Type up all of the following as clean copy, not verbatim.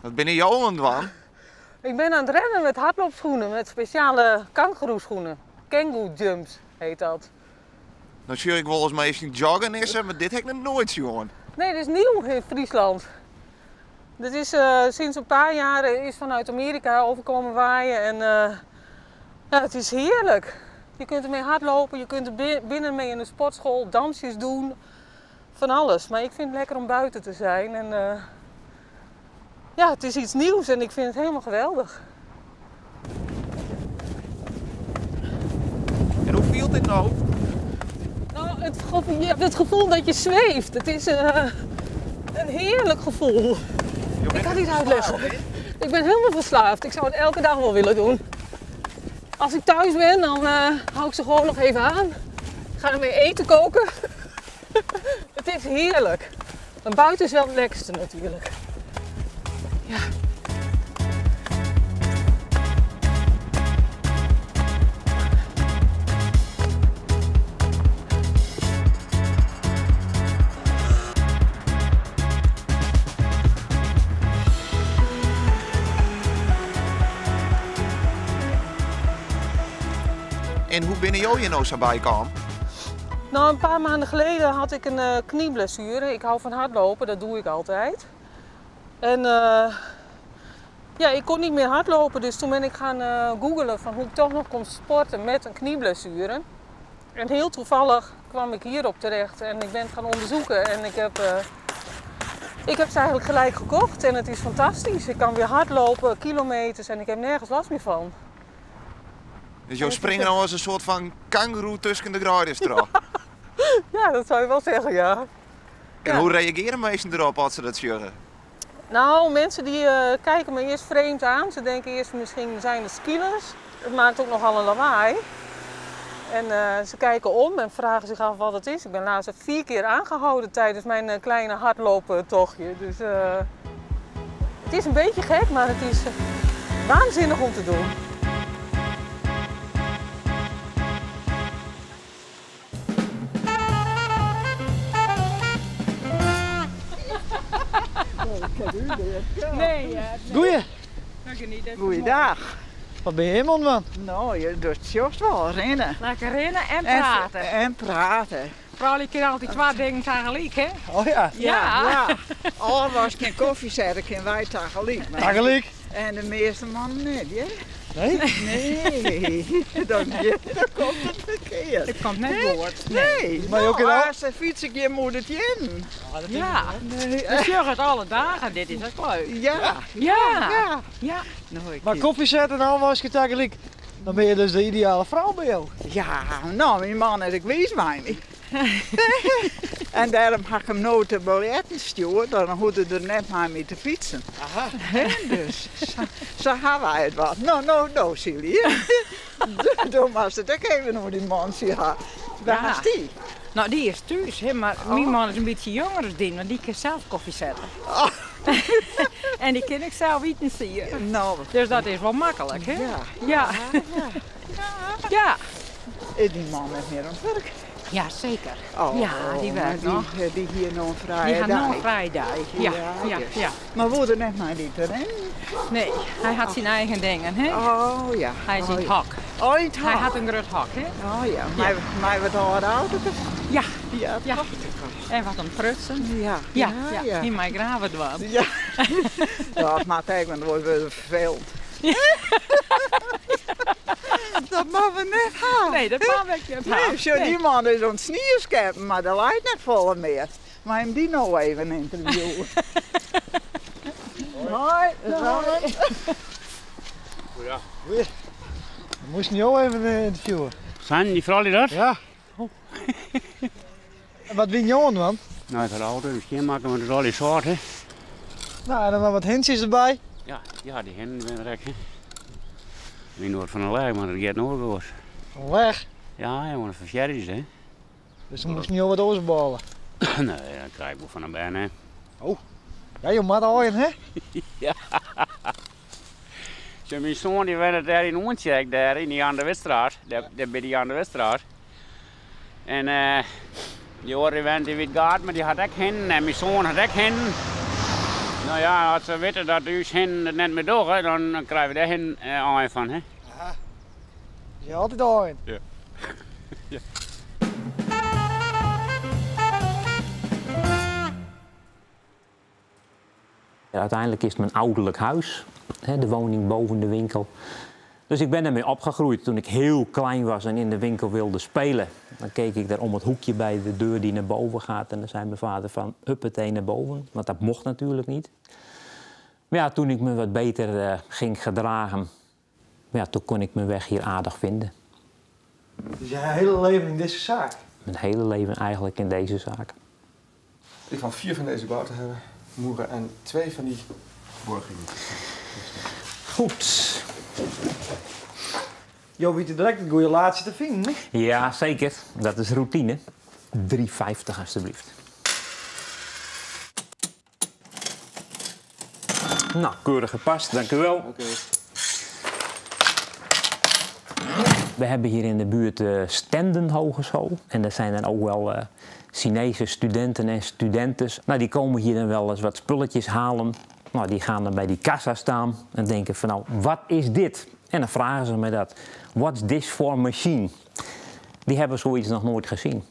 Wat binne jo oan it dwaan? Ik ben aan het rennen met hardloopschoenen, met speciale kangoeroeschoenen. Kangoo Jumps heet dat. No sjoch ik wolris minsken joggen is, mar dit ha ik noch noait sjoen. Nee, dit is nieuw in Friesland. Dit is sinds een paar jaar is vanuit Amerika overkomen waaien en ja, het is heerlijk. Je kunt ermee hardlopen, je kunt er binnen mee in de sportschool, dansjes doen, van alles. Maar ik vind het lekker om buiten te zijn en ja, het is iets nieuws en ik vind het helemaal geweldig. En hoe fielt dit no? Nou, je hebt het gevoel dat je zweeft. Het is een heerlijk gevoel. Je Ik bent kan het niet verslaafd, uitleggen. hè? Ik ben helemaal verslaafd. Ik zou het elke dag wel willen doen. Als ik thuis ben, dan hou ik ze gewoon nog even aan. Ik ga ermee eten koken. Het is heerlijk. Maar buiten is wel het lekkerste natuurlijk. Ja. En hoe binne jo hjir no sa by kaam? Nou, een paar maanden geleden had ik een knieblessure. Ik hou van hardlopen, dat doe ik altijd. En ik kon niet meer hardlopen, dus toen ben ik gaan googlen van hoe ik toch nog kon sporten met een knieblessure. En heel toevallig kwam ik hierop terecht en ik ben het gaan onderzoeken. En ik heb ze eigenlijk gelijk gekocht en het is fantastisch. Ik kan weer hardlopen, kilometers en ik heb nergens last meer van. Dus jo springen nou als een soort van kangoeroe tussen de greiders erop? Ja, dat zou je wel zeggen, ja. En hoe reageren mensen erop als ze dat zeggen? Nou, mensen die kijken me eerst vreemd aan. Ze denken eerst misschien zijn het skielers. Het maakt ook nogal een lawaai. En ze kijken om en vragen zich af wat het is. Ik ben laatst 4 keer aangehouden tijdens mijn kleine hardlooptochtje. Dus het is een beetje gek, maar het is waanzinnig om te doen. Nee, hè? Goeie. Goeiedag. Wat ben je helemaal, man? Nou, je doet juist wel rennen. Lekker rennen en praten. En praten. Vooral, ik kan altijd 2 dingen tegelijk, hè? Oh ja. Ja. Ja. Al was ik geen koffie zetten, kan wij tegelijk. Maar Tegelijk? En de meeste mannen niet, hè? Nee? Nee, dan komt het verkeerd. Het komt net Nee? goed. Nee. Maar je ook Nou, in al- als de fiets ik je moet het in. Ja. Nee. We zorgen het alle dagen, dit is ook leuk. Ja. Ja. Ja. Ja. Nou, ik Maar koffie zetten en al was ik tegelijk. Dan ben je dus de ideale vrouw bij jou. Ja, nou, mijn man is ik wees mij niet. En daarom had ik hem nooit de biljetten sturen, dan hoefde er net maar mee te fietsen. Aha. Hè, dus zo hebben wij het wat. Nou, nou, nou, Silly. Doe maar ze ook even hoe die man zie haar. Waar Ja. is die? Nou, die is thuis, hè, maar mijn man is een beetje jonger dan die, want die kan zelf koffie zetten. Oh. En die kan ik zelf eten zien. Nou. Dus dat is wel makkelijk, hè? Ja. Ja. Ja. Ja. Is die man net meer aan het werk? Ja, zeker. Oh, Ja, die maar werkt nog. die hier nog een vrije Die gaat nog een dag. vrije dag. Ja, Ja, ja, dus. ja. Maar wordt er net maar niet erin? Nee, hij had zijn eigen dingen, hè? Oh ja. Hij is in het Oh, ja. hok. Oh, in het Hij hok. had een groot hok, hè? Oh ja, maar, maar wat oude auto. Ja. Ja, Ja. prachtig. En wat een prutsen. Ja. Ja, Ja, ja. ja. In mijn graven dwam. Ja. Ja, maar kijk, want dan wordt het vervelend. Dat mag we net gaan. Nee, dat mag ik niet Nee, gaan. zo Nee. die man is aan het snierscheppen, maar dat lijkt net volle meer. Maar hem die nou even interviewen. Hoi. Hoi. Goeie. We moesten jou even interviewen. Zijn die vrouw die dat? Ja. Oh. En wat win je aan, man? Nou, ik ga de auto misschien maken, want het is al die soort, hè. Nou, en dan nog wat hintjes erbij. Ja, ja, die hinden zijn rek, hè. Ik weet nooit van een leg, maar dat gaat nooit goed. Een leg? Ja, jongen, van sherry's, hè. Dus dan moest je wat overballen. Nee, dat krijg ik wel van een baan, hè. Oh. Ja, je moet al in, hè? Ja. Zo, mijn zoon die woont daar in Oentjek, daar in die andere Weststraat. Daar bij die andere Weststraat. En die oren woont in Witgaard, maar die had ook hinden. En mijn zoon had ook hinden. No ja, as se witte dat ús hinnen it net mear dogge, dan krije we dêr hin aaien fan. Hè? Aha. Je altyd aaien. Ja. Ja. Uiteindelijk is het mijn ouderlijk huis, de woning boven de winkel. Dus ik ben ermee opgegroeid. Toen ik heel klein was en in de winkel wilde spelen, dan keek ik daar om het hoekje bij de deur die naar boven gaat. En dan zei mijn vader van, huppatee naar boven, want dat mocht natuurlijk niet. Maar ja, toen ik me wat beter ging gedragen, ja, toen kon ik mijn weg hier aardig vinden. Dus je hele leven in deze zaak? Mijn hele leven eigenlijk in deze zaak. Ik van 4 van deze bouten hebben, moeren en 2 van die borgingen. Goed. Jo, weet je direct een goede laatste te vinden, hè? Ja, zeker. Dat is routine. 3,50 alstublieft. Nou, keurig gepast, dank u wel. Oké. We hebben hier in de buurt de Stenden Hogeschool. En daar zijn dan ook wel Chinese studenten en studentes. Die komen hier dan wel eens wat spulletjes halen. Die gaan dan bij die kassa staan en denken van, nou, wat is dit? En dan vragen ze me dat. What's this for machine? Die hebben zoiets nog nooit gezien.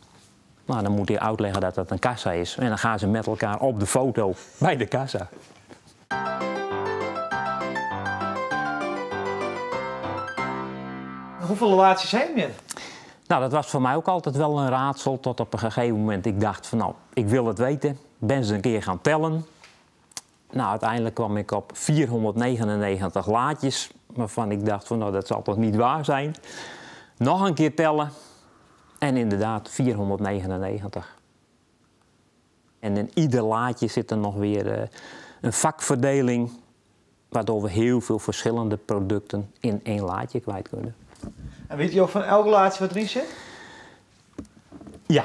Dan moet hij uitleggen dat dat een kassa is. En dan gaan ze met elkaar op de foto bij de kassa. Hoeveel relaties zijn er? Dat was voor mij ook altijd wel een raadsel. Tot op een gegeven moment ik dacht van, nou, ik wil het weten. Ben ze een keer gaan tellen. Uiteindelijk kwam ik op 499 laadjes. Waarvan ik dacht van, nou, dat zal toch niet waar zijn. Nog een keer tellen. En inderdaad, 499. En in ieder laadje zit er nog weer een vakverdeling. Waardoor we heel veel verschillende producten in één laadje kwijt kunnen. En weet je ook van elk laadje wat erin zit? Ja.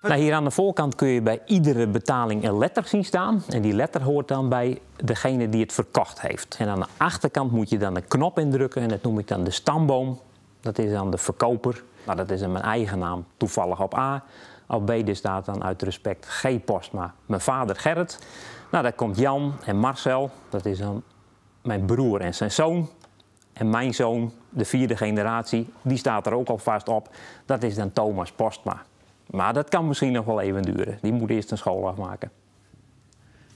Hier aan de voorkant kun je bij iedere betaling een letter zien staan. En die letter hoort dan bij degene die het verkocht heeft. En aan de achterkant moet je dan een knop indrukken. En dat noem ik dan de stamboom. Dat is dan de verkoper. Dat is dan mijn eigen naam, toevallig op A. Op B dus staat dan uit respect G. Postma, mijn vader Gerrit. Daar komt Jan en Marcel. Dat is dan mijn broer en zijn zoon. En mijn zoon, de 4e generatie, die staat er ook al vast op. Dat is dan Thomas Postma. Maar dat kan misschien nog wel even duren. Die moet eerst een school afmaken.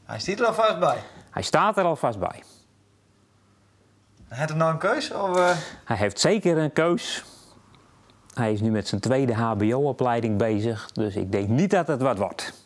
Hij staat er al vast bij? Hij staat er al vast bij. Heeft hij nou een keus? Of? Hij heeft zeker een keus. Hij is nu met zijn tweede H B O-opleiding bezig. Dus ik denk niet dat het wat wordt.